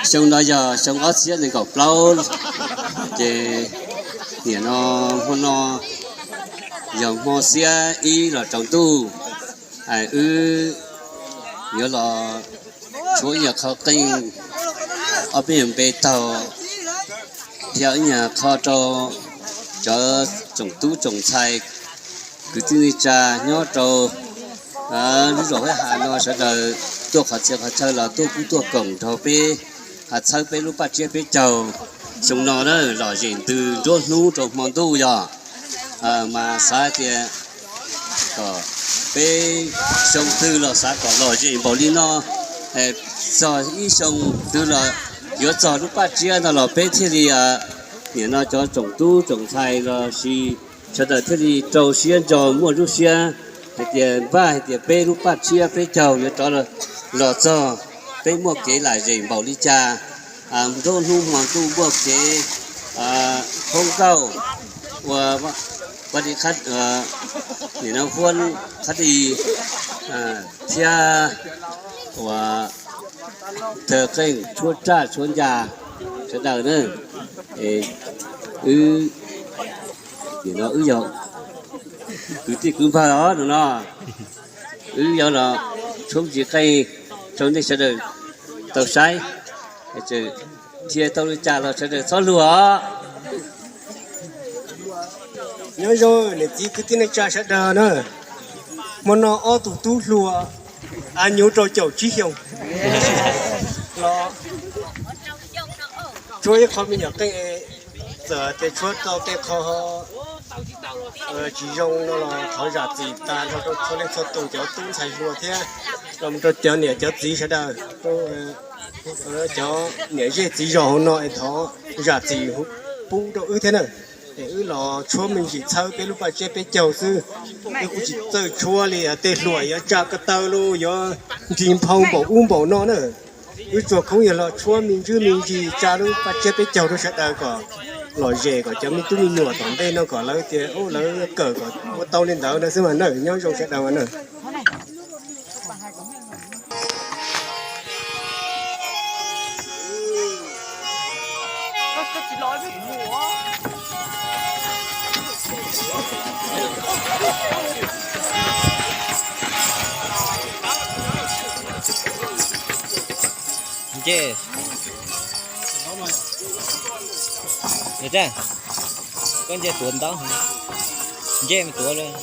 Xyoo no yog xyoo ob txhiab nees nkaum plaub, ces nim no hmo no yog hmo xiab ib los rau ntuj, wb yuav los tshuab ib nyuag qho qeej, ob peb nyuag npe taug, thiab ib nyuag qho rau cov tsoom tub tsoom ntxhais kwv tij neej tsa nyob rau lub zos Huab Has no sawv daws tuaj qhov txhia qhov chaw los tuaj kuj tuaj koom nrog peb, txhawb peb lub paj tsiab peb caug xyoo no na, lom zem ntws nruab hnub rau hmo ntuj yog, mas xav tias kom peb xyoo twg los xav kom lom zem npaum li no, txog ib xyoo twg los yuav txog lub paj tsiab no los peb thiaj li, nim no cov tsoom tub tsoom ntxhais los sis sawv daws thiaj li rau siab ntso muaj lub siab hais tias npaj hais tias peb lub paj tsiab peb caug yuav rov los txog, peb muaj kev lom zem npaum li cas, nruab hnub hmo ntuj muaj kev khoob nkauj, ua, ua li, nim no huab qab di thiab ua thawj qeej tshuab raj tshuab ncas sawv daws na, wb, nim no wb yog kwv tij kwv npawg os no no, wb yuav los tshuab ntsis qeej rau nej sawv daws tau saib, thiaj tau li cas los sawv daws txhob luag os. Nyob zoo niam txiv kwv tij neej tsa sawv daws na, hmo no ob tug tub hluas a nyuv rau caum tsib xyoos los tshuab ib qho me nyuam qeej, txawm tias tshuab tau tej qho tsis zoo no los thov zam txim tas nrho rau txhua leej txhua tus cov tub ntxhais hluas thiab los rau cov niam cov txiv sawv daws, cov niam zej txiv zos hauv no es thov zam txim pub rau wb thiab na. Es wb los tshuab me ntsis txhawb peb lub paj tsiab peb caug xwb, wb kuj tsis txawj tshuab li tej hluas yuav tsa ko taw los yuav nrig nphau npaum ub npaum no na. Wb tsuas khoob yog los tshuab me ntsis me ntsis tsa lub paj tsiab peb caug rau sawv daws kom lom zem kom cov me tub me nyuam tom ntej no kom lawv tias lawv kawm kom ua tau li ntawd no xwb mas na. Nyob zoo sawv daws mas na. Nce, koj nce tuav ntaub, nce tuav lawm.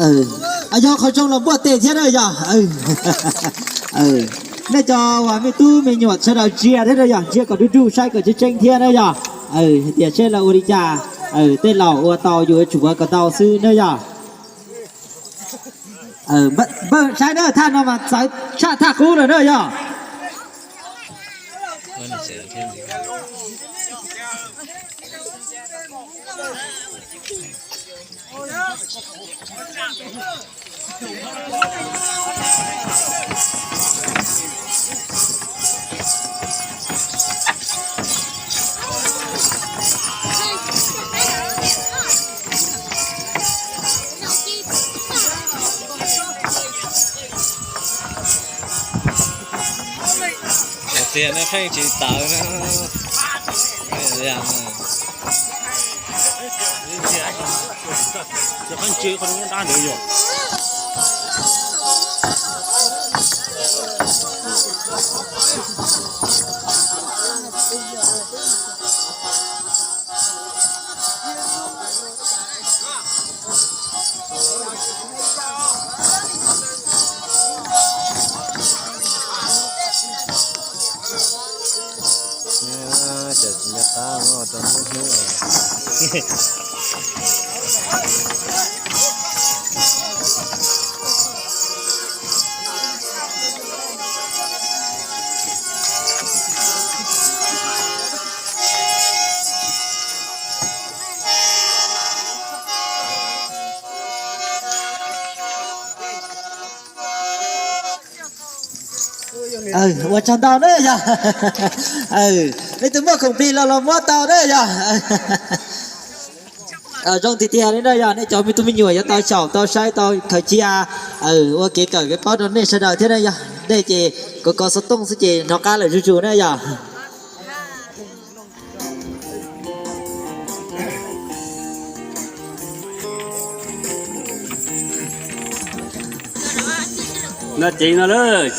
Yog qhov zoo los npuaj tes thiab na yog. Nej cov uas me tub me nyuam sawv daws ntsia thiab na yog, ntsia kom dub dub saib kom tseeb tseeb thiab na yog. Hais tias seb lawv ua li cas, tej laus ua tau yus yuav tsum ua kom tau xwb na yog. Npawg saib na, thaj no mas txawv tshaj thaj qub lawm na yog. Tiag no pheej tsis tawv na. Ces tsis nco qab muab rau hnub hnub. Ua tsaug ntau na yog. Nej tus muaj khoom plig los los muab tau na yog. Zoo tiag tiag li na yog, nej cov me tub me nyuam yuav tau xyaum tau saib tau khaws cia ua kev kawm kev paub rau nej sawv daws thiab na yog. Nej ces kov kov xov tooj xwb ces hnov qab lawm zuj zus na yog. No ces no lawm.